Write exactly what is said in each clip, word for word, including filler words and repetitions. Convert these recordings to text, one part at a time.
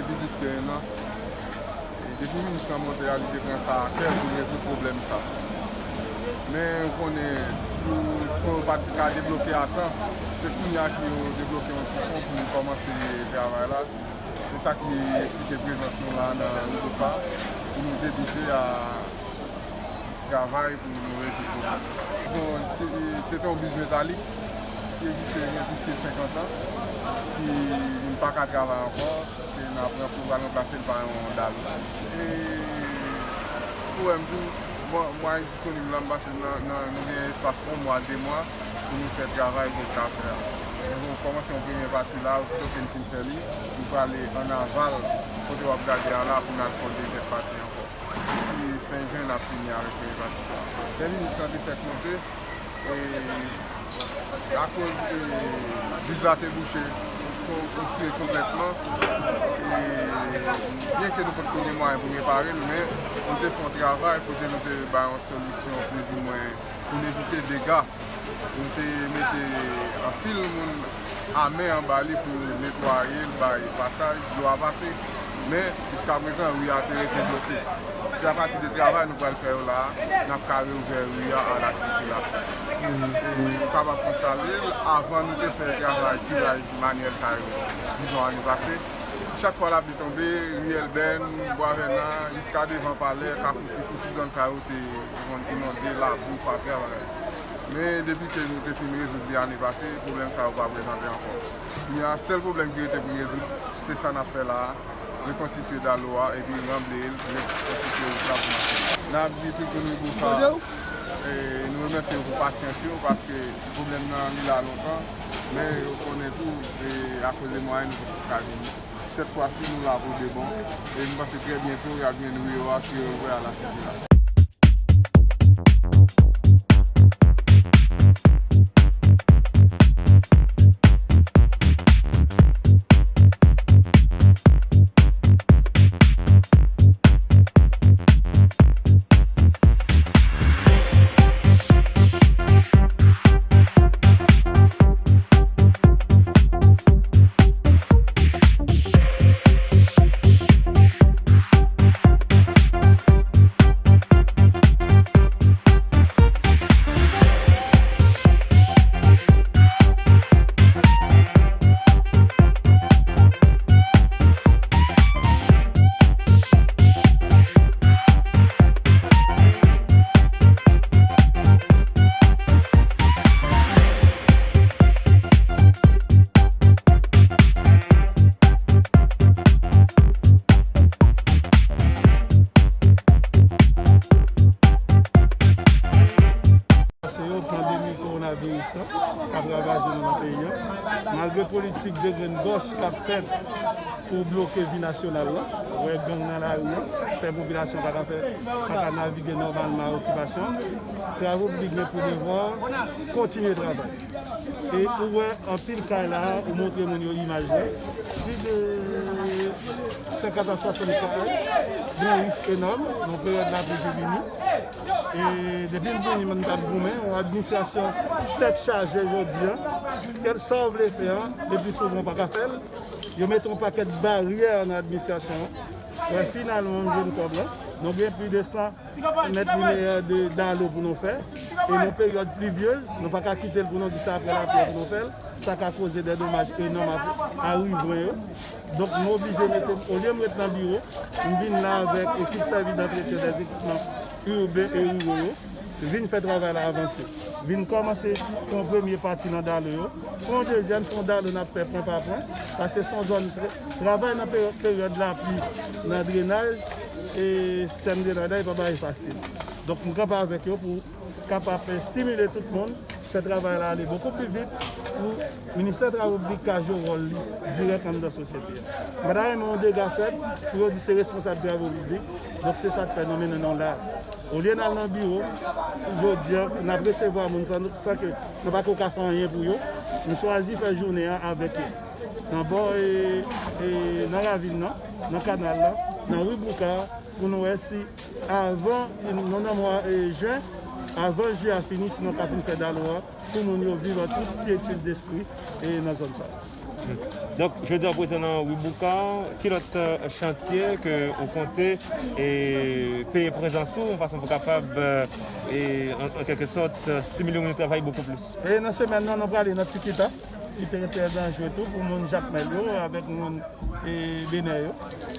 Plis ke en an. E depi minis lan monte a, li te pran sa a kè pou l rezoud pwoblèm sa a. Men, ou konnen, pou fon yo pa t ka debloke a tan, se kounye a ke yo debloke yon ti fon pou nou kòmanse travay la. Se sa ki esplike prezans nou la nan Riboka, pou nou debite a travay pou nou rezoud pwoblèm. Bon, se, se te yon biz metalik ki egziste gen plis ke senkant an, ki vin pa ka travay ankò, paske n ap pran pou pral ranplase l pa yon dal. E pou wè m di w, bon, mwayen disponib la, m panse nan, nan, nou gen espas yon mwa, de mwa, pou nou fè travay ke n ka fè a. Men bon, kòmanse yon premye pati la, osito ke n fin fè li, nou prale ann aval, kote w ap gade a la, pou n al fè yon dezyèm pati ankò. Disi fen jen, n ap fini avèk premye pati sa a. Lè minis lan te fèk monte, e, akoz, e, biz la te bouche, kon-, kontire konplètman, e, byenke nou potko gen mwayen pou n repare l, men nou te fè yon travay kote nou te bay yon solisyon plizoumwen pou n evite dega. Nou te mete anpil moun a men anba li pou netwaye l, bay pasaj, dlo a pase. Men, jiskaprezan, ri a te rete bloke. Se apati de travay nou pral fè yo la a, n ap ka reouvè ri a a la sikilasyon. E nou kapab konstale l, avan nou te fè travay kiraj manyèl sa yo, dizon ane pase. Chak fwa lapli tonbe, riyèl Bèn, Bwa Vèna, jiska devan palè, Kafou Tifou, tout zòn sa yo te konn inonde, labou, fatra, bagay. Men depi ke nou te fin rezoud li ane pase, pwoblèm sa yo pa prezante ankò. Kounye a, sèl pwoblèm ki rete pou n rezoud, se sa n ap fè la a, rekonstitye dalo a, epi ranble l, rekonstitye wout la pou n ap fini. N ap di tout moun Riboka, e, nou remèsye yo pou pasyans yo, paske pwoblèm nan li la lontan, men yo konnen tou, e, akoz de mwayen nou poko ka vini. Sèt fwa si nou la pou de bon, e m panse trè byento y ap jwenn ri yo a ki reouvè a la sikilasyon. Se yo pandemi kowonaviris lan k ap ravaje nou nan peyi a. Malgre politik de grenn gòch k ap fèt pou bloke vi nasyonal la, wè gang nan lari a, fè popilasyon pa ka fè, pa ka navige nòmalman ak okipasyon, travo piblik gen pou devwa kontinye travay. E ou wè anpil kay la, ou montre moun yo imaj la. Plis de senkant a swasant kay, gen risk enòm nan peryòd lapli ki vini. E depi l vini, m t ap goumen, yon administrasyon tèt chaje jodi a. Kèlsa w vle fè a, le pli souvan w pa ka fè l. Yo mete yon pakèt baryè nan administrasyon an. Wè, finalman, m jwenn kòb la. Nou gen plis de san mèt lineyè de dalo pou nou fè. E nan peryòd plivyez, nou pa ka kite l pou nou di se apre lapli pou nou fè l. Sa ka koze de domaj enòm a, a rivren yo. Donk, nou oblije mete, olye m ret nan biwo, m vin la avèk ekip sèvis d'antretyen dèzekipman iben e riwo yo, vin fè travay la avanse. Vin kòmanse pran premye pati nan dalo yo, pran dezyèm, se yon dalo n ap fè pwen pa pwen, paske se yon zòn trè, travay nan peryòd, peryòd lapli, nan drenaj, e sistèm drenaj la, e pa bagay fasil. Donk, m kanpe avèk yo pou kapab, e, estimile tout moun, fè travay la ale bokou pli vit pou Ministè Travo Piblik ka jwe wòl li dirèk anndan sosyete a. M pa ta renmen yon dega fèt pou yo di se responsab travo piblik, donk se sa k fè nou mennen nou la. Olye n al nan biwo, jodi a, n ap resevwa moun san, san ke nou pa ko ka fè anyen pou yo. Nou chwazi fè jounen an avèk yo. Nan bò, e, e, nan ravin nan, nan kanal la, nan ri Bouka, pou nou wè si avan, nou nan mwa, e, jen, avan jen a fini, si nou ka fin fè dalo a, pou moun yo viv an tout kyetid despri, e, nan zòn sa a. Donk, jodi a, prezan nan Ri Boukar, ki lòt, eh, chantye ke ou konte, eh, peye prezans ou, yon fason pou kapab, eh, eh, an, an kèlke sòt, eh, stimile moun yo travay bokou plis? E nan semèn nan, nou prale nan Tikita, ki te trè danjere tou pou moun Jakmèl yo, avèk moun, eh, Benè yo.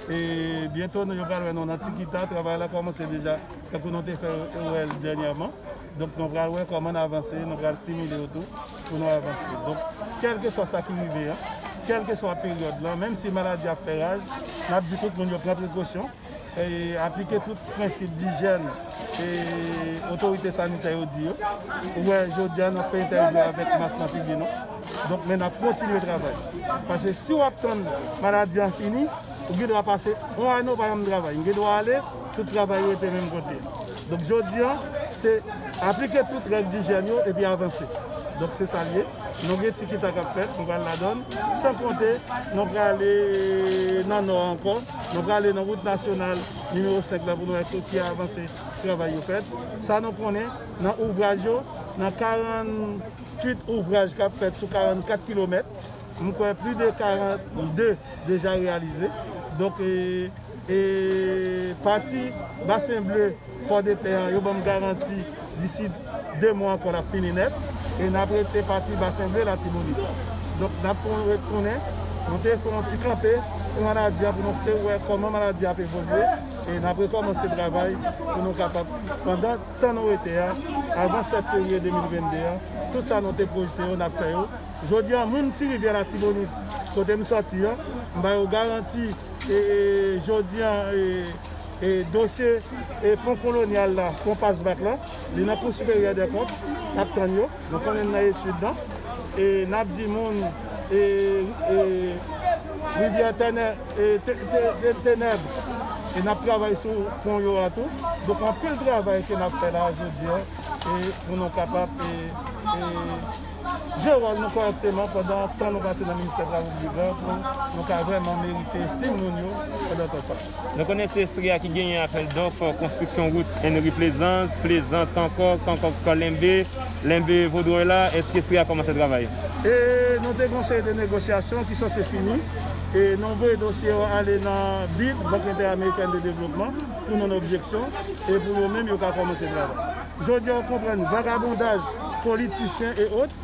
E byento, nou, yo pral wè nou nan Tikita, travay la kòmanse deja, tankou nou te fè wè l dènyèman. Donk, nou pral wè kòman n avanse, nou pral stimile yo tou pou nou avanse. Donk, kèlkeswa sa ki rive an, kèlkeswa peryòd lan, menm si maladi ap fè raj, n ap di tout moun yo pran prekosyon, e aplike tout prensip dijèn e otorite sanitè yo di yo. Ou wè, jodi a, n ap fè entèvyou avèk mas nan figi nou. Donk, men n ap kontinye travay. Paske si w ap tann maladi an fini, ou gen dwa pase yon ane w pa janm travay. Ou gen dwa ale, tout travay rete menm kote. Donk, jodi a, se aplike tout règ dijèn yo epi avanse. Donk, se sa l ye. Nou gen Tikita k ap fèt, nou pral ladann. San konte, nou prale nan Nò ankò. Nou prale nan wout nasyonal nimewo senk la pou nou wè ki avanse travay yo fèt. Sa nou konnen, nan ouvraj yo, nan karanntuit ouvraj k ap fèt sou karannkat kilomèt, m kwè plis de karannde deja reyalize. Donk, e, e pati Basen Ble, Pòdepè an, yo ban m garanti disi de mwa ankò l ap fini nèt. E n ap rete pati Basen Ble, Latibonit. Donk, n ap kon-, retounen, nou te fè yon ti kanpe pou maladi a, pou nou te wè kòman maladi a ap evolye. E n ap rekòmanse travay pou nou kapab, pandan tan nou rete a, avan sèt fevriye de mil vennde a, tout sa nou te pwojte yo, n ap fè yo. Jodi a, moun Ti Rivyè Latibonit, kote m sòti an, m ba yo garanti, e, e, jodi a, e, e, dosye, e, pon kolonyal la, pon pasbak la, li nan Kou Siperyè dè Kont, n ap tann yo. Nou konnen l nan etid lan. E n ap di moun, e, e, Rivyè Tènè-, e, Te-, Te-, Te-, Tenèb, e n ap travay sou pon yo a tou. Donk, anpil travay ke n ap fè la jodi a, e pou nou kapab, e, e, jwe wòl nou kòrèkteman pandan tan nou pase nan Ministè Travo Piblik la, pou nou ka vrèman merite estim moun yo pandan tan sa. Nou konnen se Estria ki genyen apèl dòf konstriksyon wout Henry Plaisance, Plaisance, Kankòk, Kankòk, Lenbe, Lenbe, Vodròy la. Èske Estria kòmanse travay? E nou te gen yon seri de negosyasyon ki sanse fini. E nou voye dosye yo ale nan bid, Bank Entèamerikèn de Devlopman, pou non objeksyon, e pou yo menm, yo ka kòmanse travay. Jodi a, w konprann vagabondaj politisyen e ot,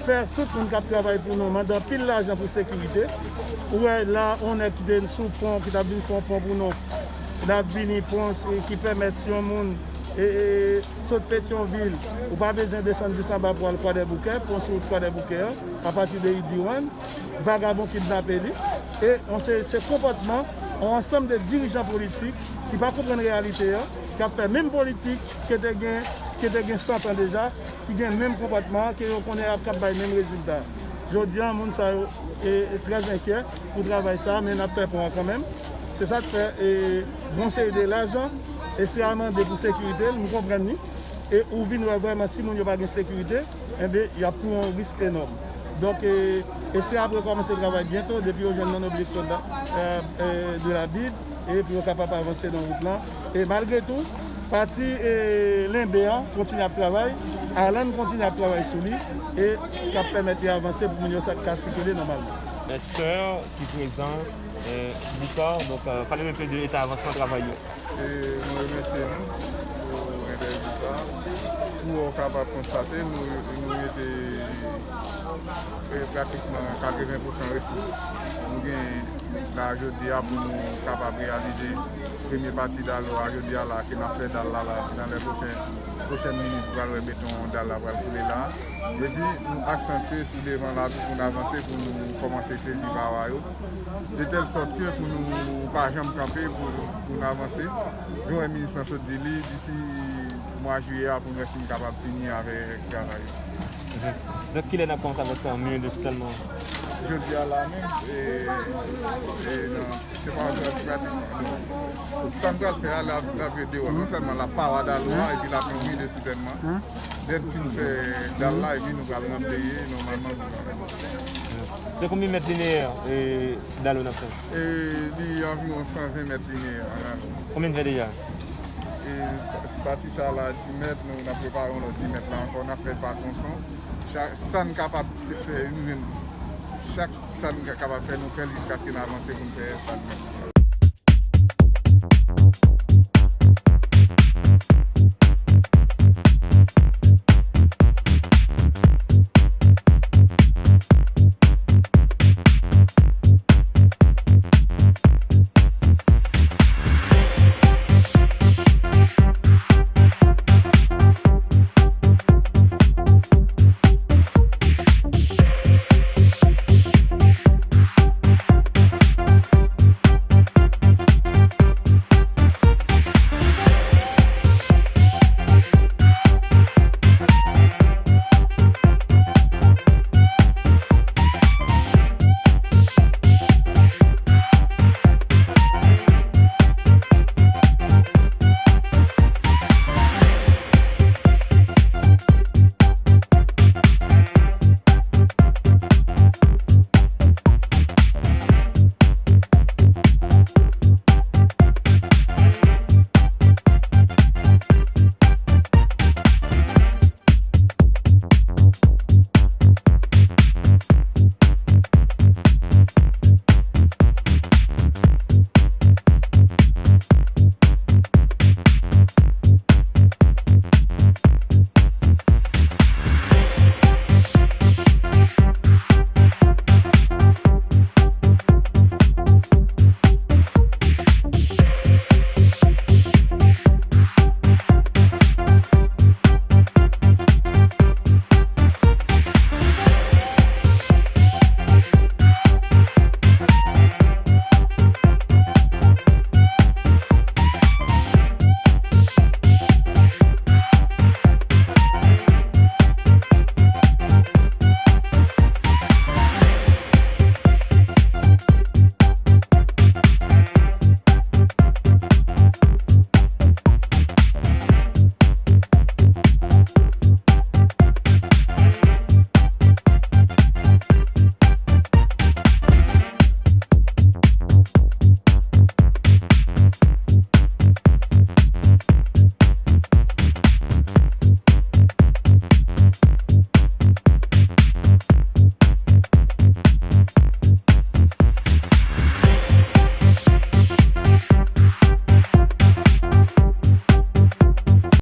fè tout moun k ap travay pou nou mande anpil lajan pou sekirite. Ou wè la, yon nèg ki te sou pon, ki t ap vin fè yon pon pou nou, l ap vini pon, e ki pèmèt si yon moun, e, e, sot Petyonvil, ou pa bezwen desann jis anba pou al Kwadèboukè, pon sou wout Kwadèboukè an, apati de Idiwan, vagabon kidnape li. E on se, se konpòtman yon ansanm de dirijan politik ki pa konprann reyalite an, k ap fè menm politik ke te gen, ke te gen san tan deja, ki gen menm konpòtman an, ke yo konnen ap, k ap bay menm rezilta. Jodi a, moun sa yo, e, e, trè enkyè pou travay sa, men n ap fè pon an kanmenm. Se sa k fè, e, gon seri de lajan, e se amande pou sekirite l, m konprann li. E ou vin wè vrèman si moun yo pa gen sekirite, enben, y ap pran yon risk enòm. Donk, e, Estria ap rekòmanse travay byento, depi yo jwenn non objeksyon da-, e, e, de la bid, e pou yo kapab avanse nan wout lan. E malgre tou, pati, e, Lenbe an kontinye ap travay, Alan kontinye ap travay sou li, e k ap pèmèt li avanse pou moun yo sa ka sikile nòmalman. Esther ki prezan, e, Boukar, donk, e, pale nou enpe de eta avansman travay yo. E nou remèsye nou pou entèvyou sa a. Pou w kapab konstate, nou, nou rete, e, pratikman katreven pousan resous nou gen la jodi a pou nou kapab reyalize premye pati dal la jodi a la, ke n ap fè dal la, la, nan lè pwochen, pwochèn minit, pral wè beton dal la pral koule la. Epi, nou aksantye sou devan la tou pou n avanse, pou nou kòmanse sezi pawa yo. De tèl sòt ke pou nou pa janm kanpe, pou, pou n avanse. Nou wè minis lan sot di li, disi mwa jiyè a, pou n wè si n kapab fini avèk travay yo. Mhm. Donk, kilè n ap kòmanse avèk, e, mur de soutènement? Jodi a la menm, e, e, nan, se pa yon pratikman. Donk, sa n pral fè a, l ap, l ap jwe de wòl. Non sèlman l ap pawa dal la, epi l ap yon mur de soutènement. Lè n fin fè dal la, epi nou pral ranpleye nòmalman pou travay. Se konbyen mèt lineyè, e, dal yo n ap fè? E, li anviwon san ven mèt lineyè, anviwon. Konbyen n fè deja? E, pati sa la, dis mèt, nou, n ap prepare yon lòt dis mèt la ankò, n ap fè pa tronson. Sa, sa n kapab se fè, nou jwenn Chak sa n ka kapab fè, nou fè l jiskaske n avanse pou n fè sa n menm.